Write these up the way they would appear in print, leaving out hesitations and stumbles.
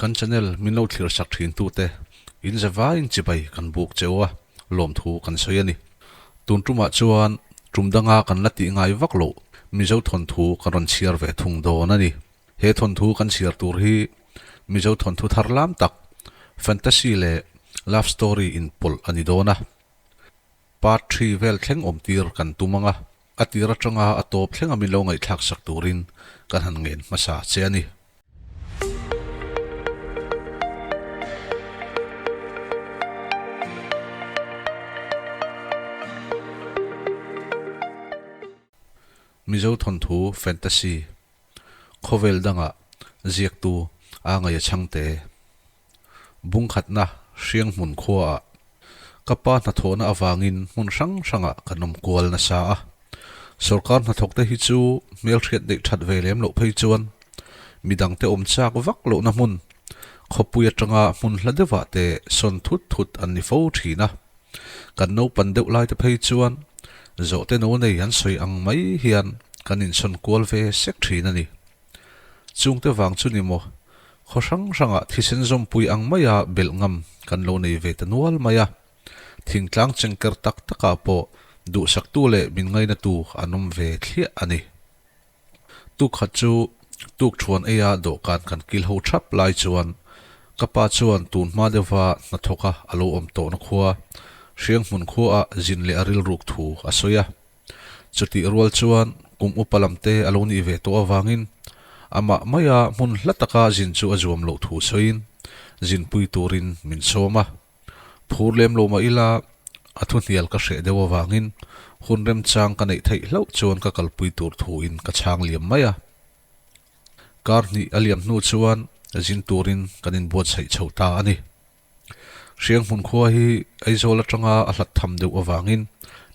Kan channel min lo thlir sak thin tute in zavaiin chibai kan buk cheu a, lawmthu kan sawi a ni. Tun tumah chuan tum danga kan la tih ngai vak loh Mizo thawnthu kan rawn chhiar ve thung dawn a ni. He thawnthu kan chhiar tur hi Mizo thawnthu thar lam tak, fantasy leh love story inpawlh a ni dawn a. Part three vel thleng awmtir kan tum ang a. A tir atanga a tawp thlenga min lo ngaihthlak sak turin kan han ngen hmasa che a ni. Mizo thawnthu fantasy khawvel dangah ziaktu a ngaih a chhangte. Bungkhatna Hrianghmun khuaah ka pa hnathawhna avangin hmun hrang hrangah kan awm kual nasa a. Sorkar hnathawkte hi chu hmelhriat neih that ve lem loh phei chuan midangte awm chak vak lohna hmun, khawpui atanga hmun hla deuhah te sawn thut thut an ni fo thin a. Kan naupan deuh laite phei chuan zawhte no nei an sawi ang mai hian kan insawn kual ve sek thin a ni. Chungte vang chu ni maw? Khaw hrang hrangah thisen zawmpui ang maia belh ngam kan lo nei ve ta nual mai a. Thingtlang chengker tak takah pawh duhsaktu leh min ngainatu an awm ve thliah a ni. Tukkhat chu tukthuan eia dawhkan kan kil ho thap lai chuan ka pa chuan tun hma deuha hnathawka a lo awm tawhna khua Hrianghmun khuaah zin leh a rilruk thu a sawi a. Chutih rual chuan kum upa lam te a lo nih ve tawh avangin amah maia hmun hla taka zin chu a zuam loh thu sawiin zinpui turin min sawm a. Phur lem lo mah ila a thu hnial ka hreh deuh avangin hun remchang ka neih theih hlauh chuan ka kalpui tur thuin ka chhang liam mai a. Kar hnih a liam hnu chuan zin turin kan inbuatsaih chho ta a ni. Hrianghmun khua hi Aizawl atanga a hlat tham deuh avangin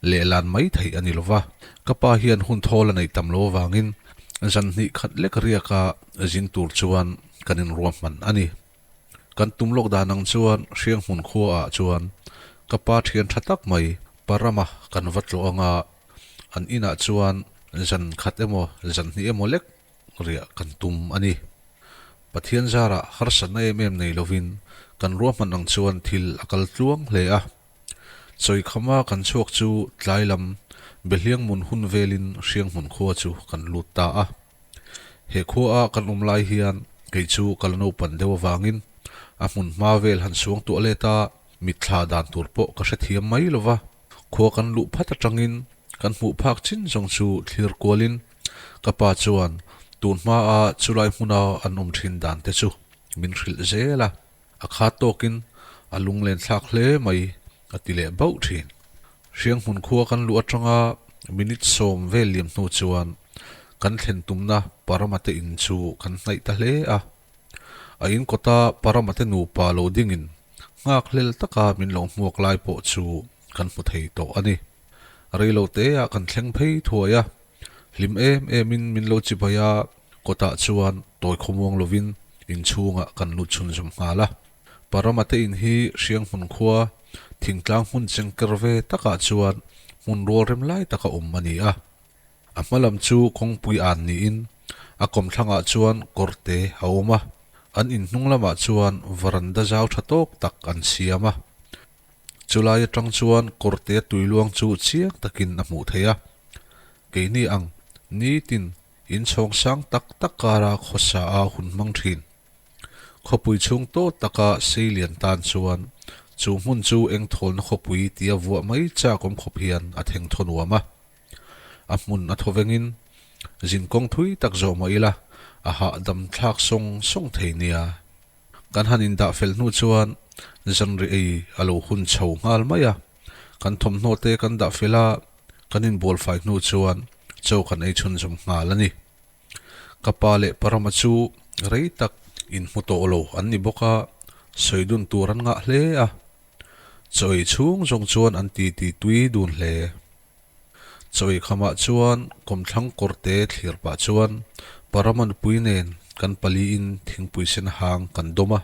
lehlan mai theih a ni lova, ka pa hian hun thawl a neih tam lo avangin zan hnih khat lek riaka zin tur chuan kan inruahman a ni. Kan tum lawk dan ang chuan Hrianghmun khuaah chuan ka pa thian tha tak mai Parama kan va tlawh anga an inah chuan zan khat emaw zan hnih emaw lek riah kan tum a ni. Pathian zarah harsatna em em nei lovin kan ruahman ang chuan thil a kal tluang hle a. Chawikhama kan chhuak chu tlai lam Behliangmun hun velin Hrianghmun khua chu kan lut ta a. He khua a kan awm lai hian kei chu ka la naupan deuh avangin a hmun hma vel han suang tuah let a, mitthla dan tur pawh ka hrethiam mai lova. Khua kan luh phat atangin kan hmuh phak chin zawng chu thlir kualin Ka pa chuan tun hmaa chulai hmuna an awm thin dan te chu min hrilh zel a, a khat tawkin a lunglen thlak hle mai a ti leh bauh thin. Hrianghmun khua kan luh atanga minute sawm vel liam hnu chuan kan thlen tumna Paramate in chu kan hnaih ta hle a. A in kawta Paramate nupa lo dingin nghak hlel taka min lo hmuak lai pawh chu kan hmu thei tawh a ni. Reilo teah kan thleng phei thuai a, hlim em emin min lo chibai a, kawtah chuan tawi khawmuang lovin inchhungah kan lut chhunzawm nghal a. Parama te in hi Hrianghmun khua thingtlang hmun chengker ve takah chuan hmun rual rem lai taka awm a ni a. A hma lam chu kawngpui an niin a kawmthlangah chuan kawrte a awm a, an inhnung lamah chuan varanda zau tha tawk tak an siam a. Chulai atang chuan kawrte tuiluang chu chiang takin a hmuh theih a. Keini ang, nitin inchhawng sang tak tak kara khawsa a hun hmang thin. Khawpui chhung tawt taka sei lian tan chuan chu hmun chu engthawlna khawpui tia vuah mai chak awm khawp hian a theng thaw nuam a. A hmun a thaw vengin zinkawng thui tak zawh mah ila a hahdam thlak sawng sawng thei nia. Kan han indah fel hnu chuan zanri ei a lo hun chho nghal mai a, kan thawmhnaw te kan dah fel a, kan inbual fai hnu chuan chaw kan ei chhunzawm nghal a ni. Ka pa leh Parama chu rei tak inhmu tawh lo an ni bawk a, sawi dun tur an ngah hle a, chaw ei chhung zawng chuan an titi tui dun hle. Chawi khamah chuan kawmthlang kawrte thlir pah chuan Parama nupui nen kan paliin thingpui sen hang kan dawm a.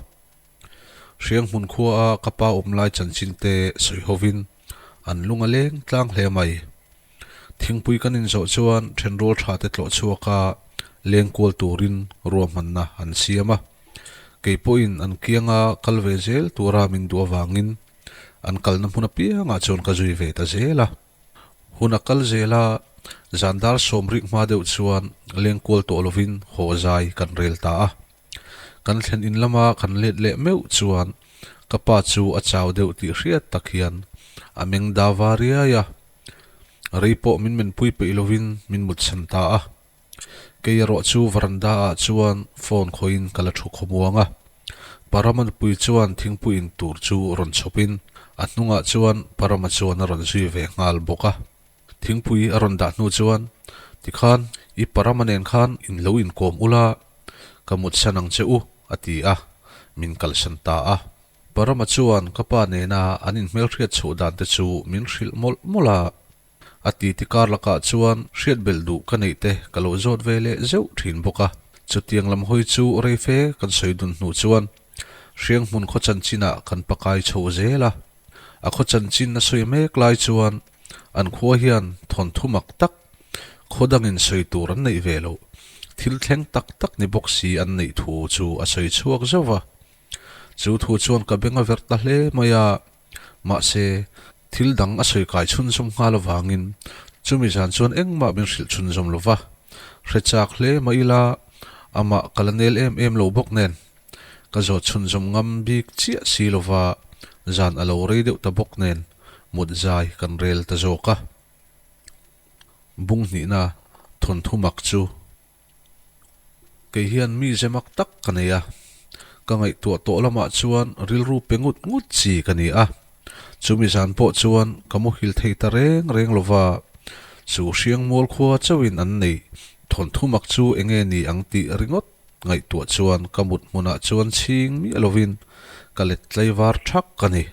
Hrianghmun khuaa ka pa awm lai chanchin te sawi hovin an lung a leng tlang hle mai. Thingpui kan inzawh chuan thenrual tha te tlawh chhuaka leng kual turin ruahmanna an siam a. Kei pawhin an kianga kal ve zel tura min duh avangin an kalna hmun apiangah chuan ka zui ve ta zel a. Hun a kal zel a, zan dar sawmrik hma deuh chuan lengkual tawh lovin haw zai kan rel ta a. Kan thlen in lama kan let leh meuh chuan ka pa chu a chau deuh tih hriat tak hian a meng da va riai a, rei pawh min menpui peih lovin min mutchhan ta a. Kei erawh chu varanda ah chuan phone khawiin ka la thu khawmuang a. Parama nupui chuan thingpui in tur chu rawn chhawpin a hnungah chuan Parama chuan a rawn zui ve nghal bawk a. Thingpui a rawn dah hnu chuan, Tikhan, i Parama nen khan in lo inkawm ula, ka mutsan ang che u, a ti a, min kalsan ta a. Parama chuan ka pa nena an inhmelhriat chhoh dan te chu min hrilh mawlh mawlh a. A titi kar lakah chuan hriat belh duh ka neih te ka lo zawt ve leh zeuh thin bawk a. Chutiang lam hawi chu rei fe kan sawi dun hnu chuan Hrianghmun khaw chanchinah kan pakai chho zel a. A khaw chanchin a sawi mek lai chuan an khua hian thawnthu mak tak, khaw dangin sawi tur an neih ve loh, thil thleng tak tak ni bawk si an neih thu chu a sawi chhuak zauh va. Chu thu chuan ka beng a verh ta hle mai a. Mahse, thil dang a sawi kai chhunzawm nghal avangin chumi zan chuan engmah min hrilh chhunzawm lo va. Hre chak hle mah ila, amah ka la nel em em lo bawk nen. Ka zawt chhunzawm ngam bik chiah si lo va, zan a lo rei deuh ta bawk nen mut zai kan rel ta zawk a. Bung hnihna thawnthu mak chu. Kei hian mi ze mak tak ka nei a, ka ngaihtuah tawh lamah chuan rilru pe ngut ngut chi ka ni a. Chumi zan pawh chuan ka muhil thei ta reng reng lo va, chu Hriangmual khua chauhin an neih thawnthu mak chu eng nge ni ang tih ringawt ngaihtuah chuan ka mut hmunah chuan chhing miah lovin ka let tlaivar thak a ni.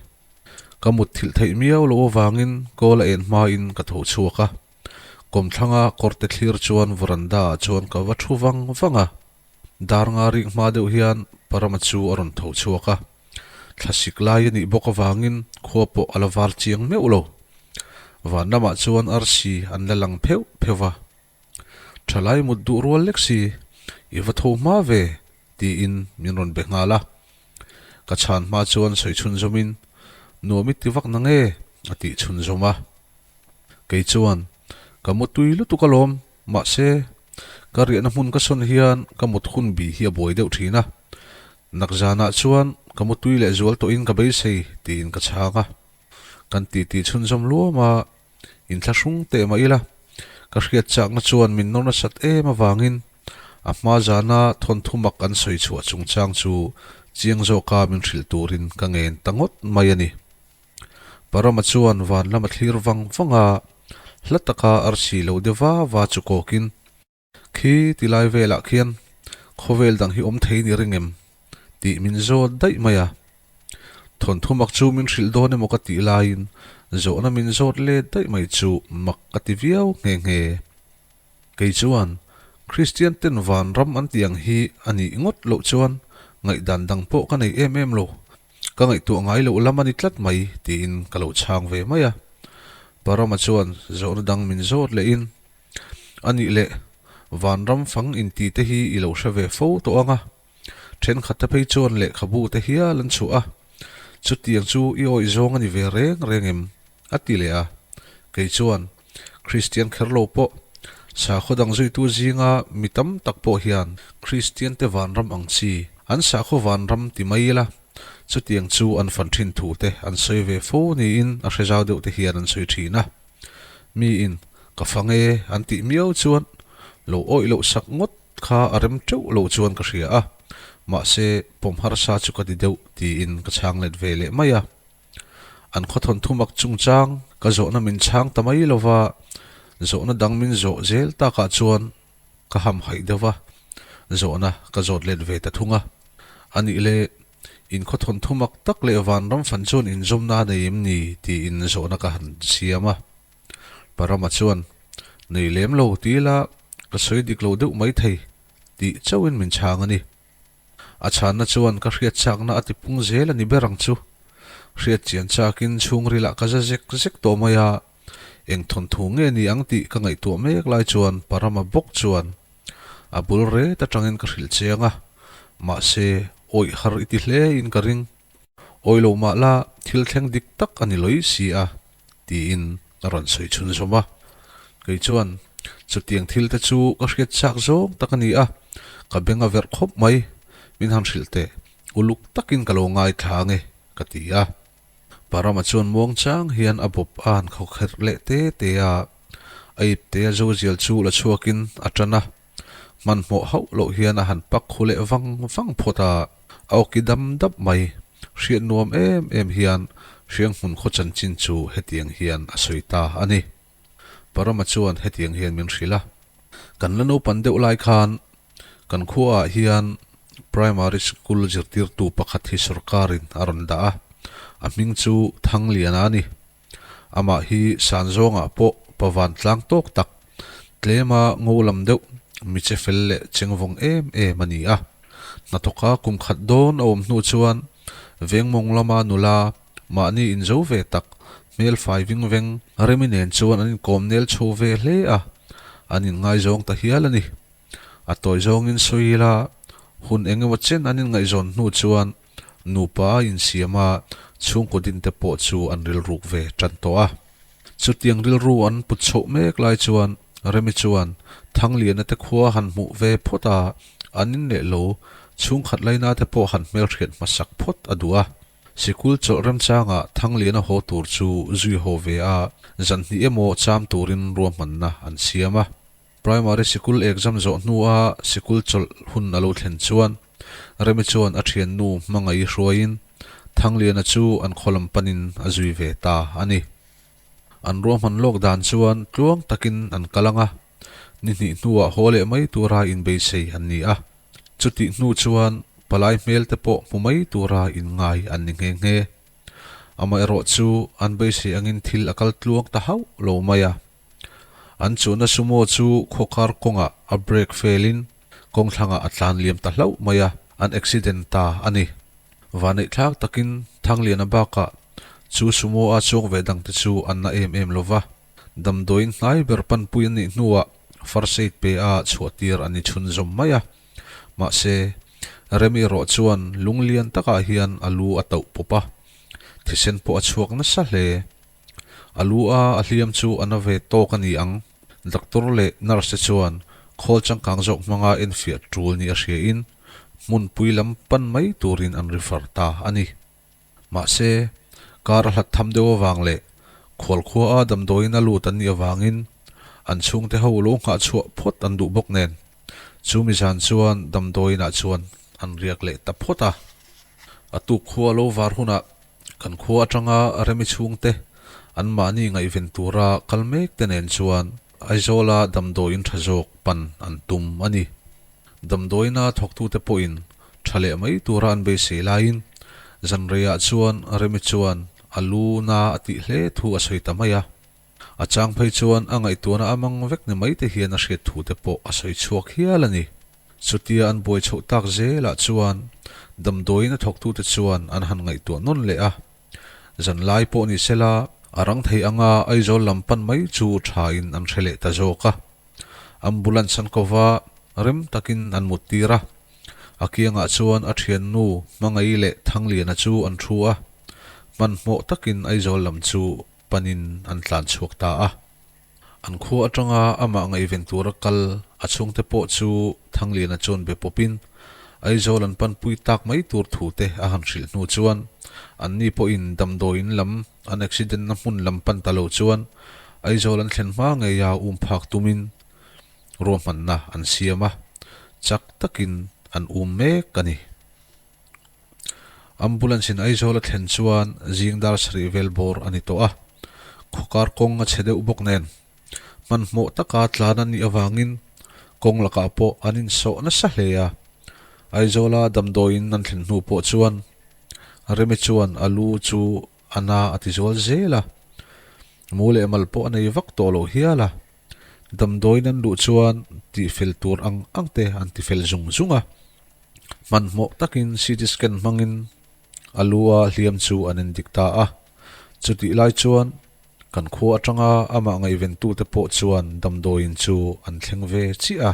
Ka mut thilh theih miau loh avangin kawl a en hmain ka tho chhuak a. Kawmthlanga kawrte thlir chuan veranda ah chuan ka va thu vang vang a. Dar nga rik hma deuh hian Parama chu a rawn tho chhuak a. Thlasik lai a nih bawk avangin khua pawh a la var chiang meuh lo. Van lamah chuan arsi an la lang pheuh pheuh va. Thalai mut duh rual lek si, i va tho hma ve, tiin min rawn be nghal a. Ka chhan hma chuan sawi chhunzawmin, Nuam i ti vak na nge? a tih chhunzawm a. Kei chuan, Ka mu tui lutuk alawm, mahse, ka riahna hmun ka sawn hian ka mut hun bi hi a buai deuh thin a. Nakzanah chuan ka mu tui leh zual tawhin ka beisei, tiin ka chhang a. Kan titi chhunzawm luam a, inthlahrung teh mah ila, ka hriat chakna chuan min nawr nasat em avangin a hma zana thawnthu mak an sawi chhuah chungchang chu chiang zawka min hrilh turin ka ngen ta ngawt mai a ni. Parama chuan van lam a thlir vang vang a, hla taka arsi lo de va va chu kawkin, Khi ti lai velah khian khawvel dang hi awm thei ni ring em? tih min zawt daih mai a. Thawnthu mak chu min hrilh dawn emaw ka tih laiin zawhna min zawt let daih mai chu mak ka ti viau nghe nghe. Kei chuan Kristian ten vanram an tih ang hi a nih ngawt loh chuan ngaihdan dang pawh ka nei em em lo. Ka ngaihtuah ngai loh lam a ni tlat mai tiin ka lo chhang ve mai a. Parama chuan zawhna dang min zawt lehin A nih leh, vanram fang inti te hi i lo hre ve fo tawh ang a, thenkhat te phei chuan lehkhabu te hial an chhuah a, chutiang chu i awih zawng a ni ve reng reng em? a ti leh a. Kei chuan, Kristian kher lo pawh, sakhaw dang zuitu zinga mi tam tak pawh hian Kristian te vanram ang chi, an sakhaw vanram ti mai ila, chutiang chu an fan thin thu te an sawi ve fo niin a hre zau deuh te hian an sawi thin a. Miin ka fang e an tih miau chuan lo awih loh sak ngawt kha a rem teuh lo chuan ka hria a, mahse pawm harsa chu ka ti deuh tiin ka chhang let ve leh mai a. An khawthawn thumak chungchang ka zawhna min chhang ta mai lova, zawhna dang min zawh zel takah chuan ka hamhaih deuh va, zawhna ka zawt let ve ta thung a. A nih le, in khawthawn thumak tak leh vanram fan chuan inzawmna a nei em ni? tiin zawhna ka han siam a. Parama chuan, Nei lem lo ti ila ka sawi dik lo deuh mai thei tih chauhin min chhang a ni. A chhanna chuan ka hriat chakna a tipung zel a ni ber ang chu. Hriat chian chakin chhungrilah ka za zek zek tawh mai a, Eng thawnthu nge ni ang tih ka ngaihtuah mek lai chuan Parama bawk chuan a bul ret atangin ka hrilh chiang a, mahse Awih har i ti hle in ka ring. Awih lo mah la thil thleng dik tak a ni lawih si a, tiin a rawn sawi chhunzawm a. Kei chuan, Chutiang thil te chu ka hriat chak zawng tak a ni a, ka beng a verh khawp mai, min han hrilh teh, uluk takin ka lo ngaithla ang e, ka ti a. Parama chuan muangchang hian a bawp a han khawkherh leh te te a, a ipte a zozial chu la chhuakin a tan a. Hmanhmawh hauh loh hian a han pak khu leh vang vang phawt a, a awki dam dap mai. Hriat nuam em em hian Hrianghmun khaw chanchin chu hetiang hian a sawi ta a ni. Parama chuan hetiang hian min hrilh a, Kan la naupan deuh lai khan kan khuaah hian Primary School zirtirtu pakhat hi sorkarin a rawn dah a, a hming chu Thangliana a ni. Amah hi san zawngah pawh pa vantlang tawk tak, tlema ngo lam deuh, mi che fel leh chengvawng em em a ni a. Hnathawka kum khat dawn a awm hnu chuan vengmawng lama nula mahni inzo ve tak, hmel fai ving veng Remi nen chuan an inkawm nel chho ve hle a, an inngaizawng ta hial a ni. A tawi zawngin sawi ila hun eng emaw chen an inngaihzawn hnu chuan Nupa a insiam a, chhungkaw dinte pawh chu an rilruk ve tan tawh a. Chutiang rilru an put chhoh mek lai chuan Remi chuan Thangliana te khua han hmuh ve phawt a, an in leh lo, chhungkhat laina te pawh han hmelhriat hmasak phawt a duh a. Sikul chawlh remchangah Thangliana haw tur chu zui haw ve a, zan hnih emaw cham turin ruahmanna an siam a. Primary sikul exam zawh hnua sikul chawlh hun a lo thlen chuan Remi chuan a thiannu hmangaih hruaiin Thangliana chu an khaw lam panin a zui ve ta a ni. An ruahman lawk dan chuan tluang takin an kal ang a, ni hnih hnuah haw leh mai tura inbeisei an ni a. Chutih hnu chuan palai hmel te pawh hmu mai tura inngai an ni nghe nghe. Amaherawh chu an beisei angin thil a kal tluang ta hauh lo mai a. An chuhna sumo chu khawkar kawngah a brake fail in kawngthlangah a tlan liam ta hlauh mai a, an accident ta a ni. Vaneihthlak takin Thangliana bakah chu sumo a chuang ve dangte chu an na em em lova, damdawiin hnai ber panpui an nih hnuah first aid pe a chhuahtir an ni chhunzawm mai a. Mahse, Remi erawh chuan lunglian takah hian a lu a tauh pawp a, thisen pawh a chhuak nasa hle. A lu a a hliam chu a na ve tawk a ni ang. Doctor leh nurse te chuan khawl changkang zawk hmanga enfiah tul ni a hria in hmunpui lam pan mai turin an refer ta a ni. Mahse, kar a hlat tham deuh avang leh khualkhua a damdawiin a lut an nih avangin an chhungte ho lo nghah chhuah phawt an duh bawk nen chumi zan chuan damdawiinah chuan an riak leh ta phawt a. A tuk khua lo var hunah Kan khua atanga Remi chhungte anmahni ngaihven tura kal mek te nen chuan Aizawla damdawiin tha zawk pan an tum a ni. Damdawiina thawktute pawhin tha leh mai tura an beisei laiin zanreiah chuan Remi chuan a lu na a tih hle thu a sawi ta mai a. A chang phei chuan a ngaihtuahna a mang vek ni mai te hian a hriat thu te pawh a sawi chhuak hial a ni. Chutia an buai chhoh tak zelah chuan damdawiin a thawktute chuan an han ngaihtuah nawn leh a. Zanlai pawh ni sela a rang thei anga Aizawl lam pan mai chu thain an hre leh ta zawk a. Ambulance an ko va, rem takin an mut tir a. A kiangah chuan a thiannu Hmangaih leh Thangliana chu an thu a. Hmanhmawh takin Aizawl lam chu panin an tlan chhuak ta a. An khua atanga amah ngaihven tura kal a chhungte pawh chu Thangliana chuan be pawpin Aizawl an panpui tak mai tur thu te a han hrilh hnu chuan anni pawhin damdawiin lam an accident na hmun lam pan ta lo chuan Aizawl an thlen hma ngeia um phak tumin ruahmanna an siam a, chak takin an um mek a ni. Ambulance in Aizawl a thlen chuan zing dar sarih vel bawr a ni tawh a, khawkar kawng a chhe deuh bawk nen hmanhmawh taka tlan a nih avangin kawng lakah pawh an insawh nasa hle a. Aizawla damdawiin an thlen hnu pawh chuan Remi chuan a lu chu a na a ti zual zel a, mu leh mal pawh a nei vak tawh loh hial a. Damdawiin an luh chuan tihfel tur ang ang te an tifel zung zung a. Hmanhmawh takin CT scan hmangin a lu a hliam chu an endik ta a. Chutih lai chuan kan khua atanga amah ngaihventute pawh chuan damdawiin chu an thleng ve chiah a.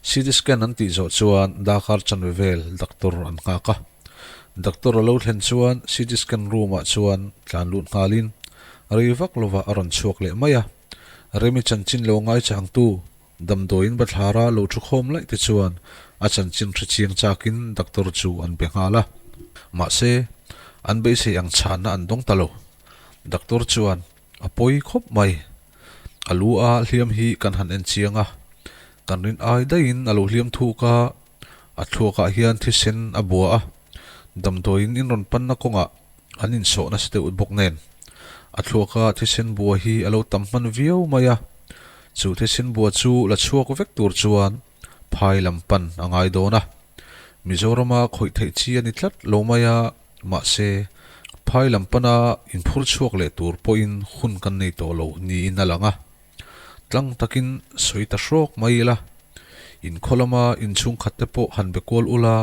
CT scan an tih zawh chuan darkar chanve vel doctor an nghak a. Doctor a lo thlen chuan CT scan room ah chuan tlan lut nghalin rei vak lovah a rawn chhuak leh mai a. Remi chanchin lo ngaichangtu damdawiin bathlara lo thu khawm laih te chuan a chanchin hre chiang chakin doctor chu an be nghal a. Mahse, an beisei ang chhanna an dawng ta lo. Doctor chuan A pawi khawp mai. A lu a hliam hi kan han en chiang a, kan rin ai daihin a lo hliam thuk a, a thluakah hian thisen a bua a, damdawiin in rawn panna kawngah an insawh nasa deuh bawk nen. A thluaka thisen bua hi a lo tam hman viau mai a, chu thisen bua chu la chhuak vek tur chuan phai lam pan a ngai dawn a. Mizorama khawih theih chi a ni tlat lo mai a, mahse, phai lam pana inphur chhuak leh tur pawhin hun kan nei tawh lo niin a lang a. Tlang takin sawi ta hrawk mai ila, inkhaw lama inchhungkhat te pawh han be kual ula,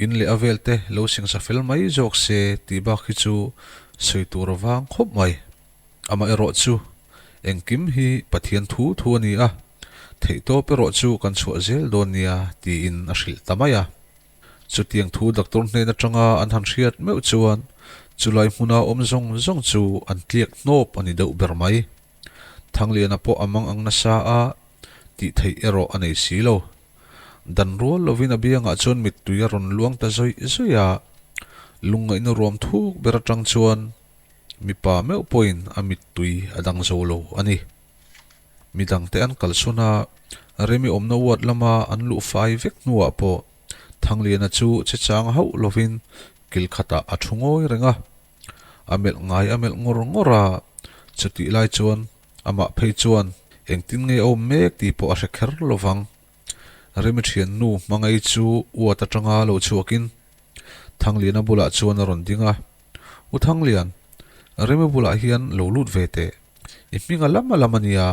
in leh a vel te lo singsa fel mai zawk se tih bak hi chu sawi tur a vang khawp mai. Amaherawh chu engkim hi Pathian thu thu a ni a, theihtawp erawh chu kan chhuah zel dawn nia tiin a hrilh ta mai a. Chutiang thu doctor hnen atanga an han hriat meuh chuan chulai hmuna awm zawng zawng chu an tliak hnawp a ni deuh ber mai. Thangliana pawh a mang ang nasa a, tih theih erawh a nei si lo. Dan rual lovin a biangah chuan mittui a rawn luang ta zawih zawih a, lungngaihna ruam thuk ber atang chuan mipa meuh pawhin a mittui a dang zo lo a ni. Midangte an kalsawn a, Remi awmna ward lama an luh fai vek hnuah pawh Thangliana chu che chang hauh lovin kil khatah a thu ngawi reng a. A melh ngai a melh ngawr ngawr a, chutih lai chuan amah phei chuan engtin nge a awm mek tih pawh a hre kher lovang. Remi thiannu hmangaih chu ward atanga lo chhuakin Thangliana bulah chuan a rawn ding a, U Thanglian, Remi bulah hian lo lut ve teh. I hming a lam a lam a nia,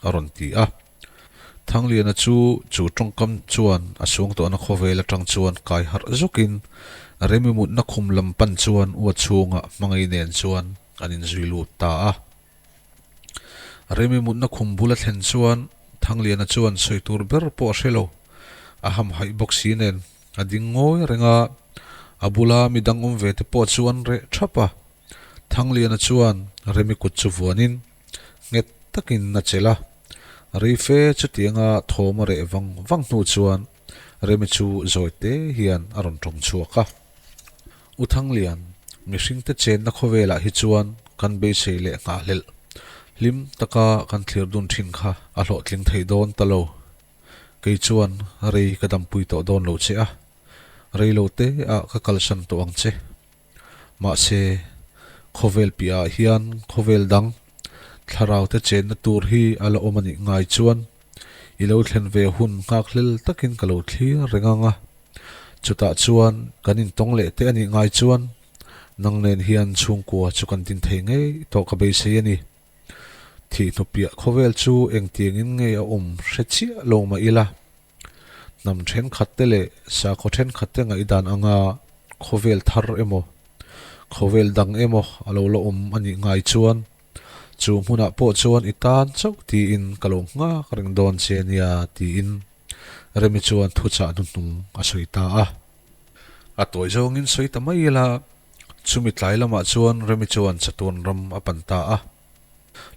a rawn ti a. Thangliana chu chu tawngkam chuan a suang tawhna khawvel atang chuan kai harh zawkin Remi mutna khum lam pan chuan ua chhunga hmangaih nen chuan an inzui lut ta a. Remi mutna khum bul a thlen chuan Thangliana chuan sawi tur ber pawh a hre lo. A hamhaih bawk si nen a ding ngawi reng a, a bula midang awm ve te pawh chu an reh thap a. Thangliana chuan Remi kut chu vuanin nghet takin a chelh a, Reife chutianga thawm a reh vang vang hnu chuan Remi chu zawi te hian a rawn tawng chhuak a. U Thanglian, mihringte chenna khawvelah hi chuan kan beisei leh nghahhlelh hlim taka kan thlir dun thin kha a hlawhtling thei dawn ta lo. Kei chuan rei ka dampui tawh dawn lo che a, rei lo te ah ka kalsan tawh ang che. Mahse, khawvel piahah hian khawvel dang thlaraute chenna tur hi a la awm a nih ngai chuan i lo thlen ve hun nghakhlel takin ka lo thlir reng ang a. Chutah chuan kan intawng leh te a nih ngai chuan nang nen hian chhungkua chu kan din thei ngei tawh ka beisei a ni. Thihhnu piah khawvel chu engtiangin nge a awm hre chiah lo mah ila. Hnam thenkhatte leh sakhaw thenkhatte ngaihdan anga khawvel thar emaw, khawvel dang emaw a lo la awm a nih ngai chuan chu hmunah pawh chuan i tan chauh tiin ka lo nghak reng dawn che nia tiin Remi chuan thuchah hnuhnung a sawi ta a. A tawi zawngin sawi ta mai ila, chumi tlai lamah chuan Remi chuan chatuan ram a pan ta a.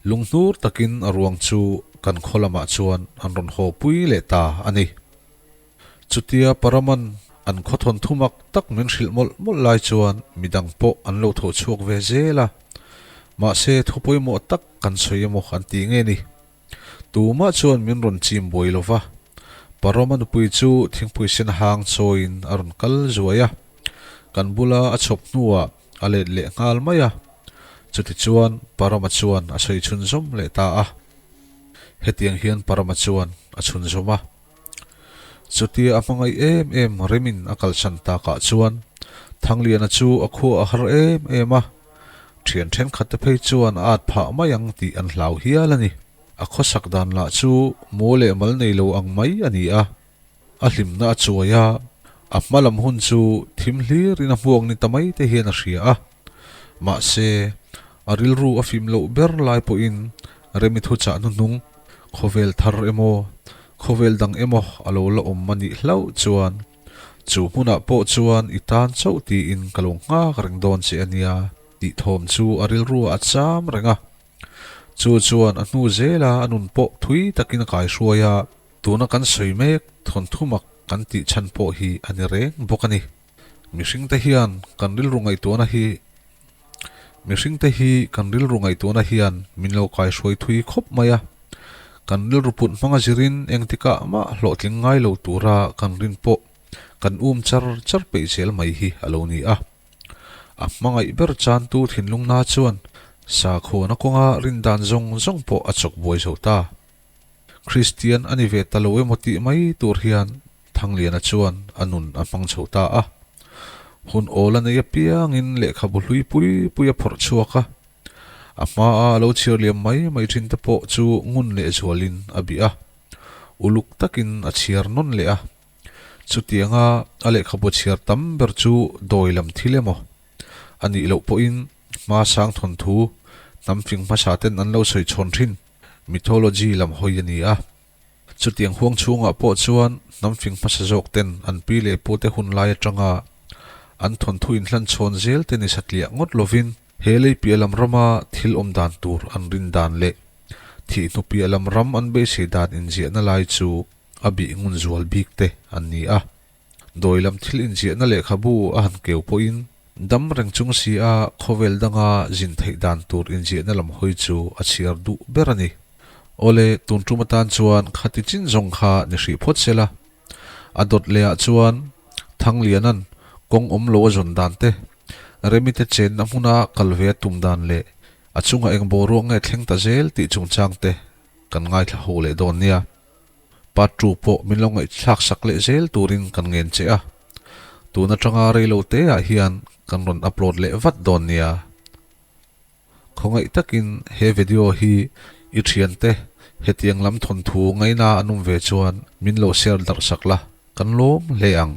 Lunghnur takin a ruang chu kan khaw lamah chuan an rawn haw pui leh ta a ni. Chutia Paraman an khaw thawn thu mak tak min hrilh mawlh mawlh lai chuan midang pawh an lo tho chhuak ve zel a. Mahse thu pawimawh tak kan sawi emaw an ti nge ni. Tumah chuan min rawn chim buai lo va. Parama nupui chu thingpui sen hang chawiin a rawn kal zuai a. Kan bula a chhawp hnuah a let leh nghal mai a. Chutichuan Parama chuan a sawi chhunzawm leh ta a. Hetiang hian Parama chuan a chhunzawm a. Chutia a hmangaih em em Remin a kalsan takah chuan Thangliana chu a khua a har em em a. Thian thenkhatte phei chuan a at phah mai ang tih an hlau hial a ni. A khawsak dan lah chu maw leh mal nei lo ang mai a ni a. A hlimna a chuai a, a hma lam hun chu thim hlirin a hmuak ni ta mai te hian a hria a. Mahse, a rilru a fim loh ber lai pawhin Remi thuchah hnuhnung, khawvel thar emaw, Khawvel dang emaw a lo la awm a nih hlauh chuan chu hmunah pawh chuan i tan chauh tiin ka lo nghak reng dawn che a nia tih thawm chu a rilruah a cham reng a. Chu chuan a hnu zela a nun pawh thui takin a kaihruai a, tuna kan sawi mek thawnthu mak kan tih chhan pawh hi a ni reng bawk a ni. Mihringte hian kan rilru ngaihtuahna hi Mihringte hi kan rilru ngaihtuahna hian min lo kaihruai thui khawp mai a, kan rilru put hmanga zirin engtikah mah hlawhtling ngai lo tura kan rin pawh kan um char char peih zel mai hi a lo ni a. A hmangaih ber chantu thinlungna chuan sakhuana kawnga rindan zawng zawng pawh a chawk buai zo ta. Kristian a ni ve ta lo emaw tih mai tur hian Thangliana chuan a nun a hmang chho ta a. Hun awl a nei apiangin lehkhabu hlui pui pui a phawrh chhuak a. A hmaa a lo chhiar liam mai mai thin te pawh chu ngun leh zualin a bih a. Uluk takin a chhiar nawn leh a. Chutianga a lehkhabu chhiar tam ber chu dawi lam thil emaw a nih loh pawhin hma sang thawnthu hnam fing hmasa ten an lo sawi chhawn thin mythology lam hawi a ni a. Chutiang huang chhungah pawh chuan hnam fing hmasa zawk ten an pi leh pute hun lai atanga an thawnthu inhlan chhawn zel te ni satliah ngawt lovin he lei piah lam rama thil awm dan tur an rin dan leh thih hnu piah lam ram an beisei dan inziahna lai chu a bih ngun zual bik te an ni a. Dawi lam thil inziahna lehkhabu a han keu pawhin dam reng chung si a khawvel danga zin theih dan tur inziahna lam hawi chu a chhiar duh ber a ni. Awle, tun tum atan chuan khati chin zawng kha ni hrih phawt se la. A dawt leh ah chuan Thangliana'n kawng awm lo a zawn dan te, Remite chenna hmuna kal ve a tum dan leh a chunga eng boruak nge thleng ta zel tih chungchang te kan ngaithla ho leh dawn nia. Part two pawh min lo ngaihthlak sak leh zel turin kan ngen che a, tun atanga reilo te ah hian kan rawn upload leh vat dawn nia. Khawngaih takin he video hi i thiante hetiang lam thawnthu ngaina an awm ve chuan min lo share darh sak la, kan lawm hle ang.